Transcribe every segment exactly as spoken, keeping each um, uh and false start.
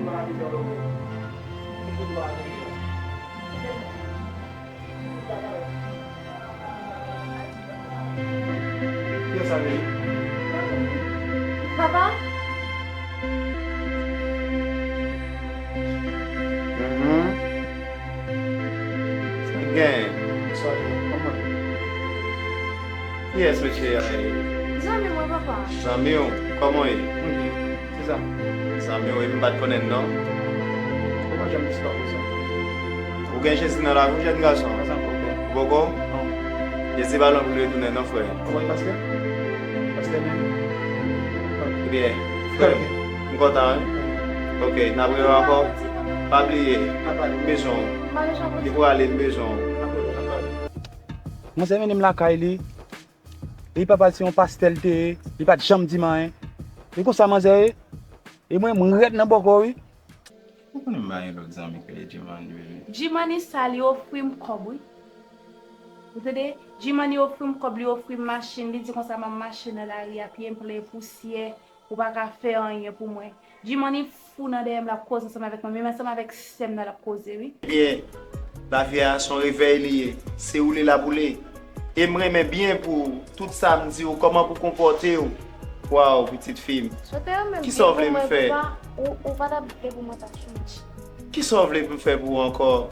Kiyès sa ye? Papa? Mhm. Sa gen? Sa gen? Kòman? Kiyès mesye a ye? Zanmi mwen, papa. Zanmi w? Kòman w ye? Mwen byen. Se sa. Zanmi w, epi m pa t konnen l non. Ou pa janm di sa konsa. Ou gen Jezi nan lavi w, jèn gason? Pas ankò, frè. Ou poko? Non. Jezi pa lwen pou l retounen non, frè. Ou konn pastè? Pastè menm? Ebyen, frè, m kontan, wi. Ok, n ap rewè ankò. Pa bliye, m bezwen w. Li pral ale, m bezwen w. Manzè mennen m lakay li. Epi papa l se yon pastè l te ye, li pa t janm di m anyen. E konsa manzè ye. E mwen, mwen rèd nan bòkò wi. Ou konnen m pa gen lòt zanmi k rele Jimani, bebe. Jimani sa, li ofri m kòb wi. Ou tande? Jimani ofri m kòb, li ofri m machin, li di konsa m ap mache nan lari a, pye m plen pousyè, ou pa ka fè anyen pou mwen. Jimani fou nan dèyè m, l ap koze ansanm avèk mwen, menm ansanm avèk sè m nan l ap koze wi. Ebyen, lavi a se yon revèy li ye, se ou li l ap ou li. E m renmen byen pou ou, tout sa m di w, kòman pou konpòte w. Waw, pitit fi m. Kisa w vle m fè? Ou, ou pa t ap vle pou mwen ta chanje. Kisa w vle m fè pou ou ankò?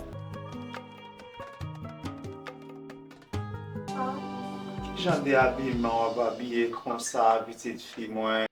Ki jan de abiman w ap abiye konsa, pitit fi mwen?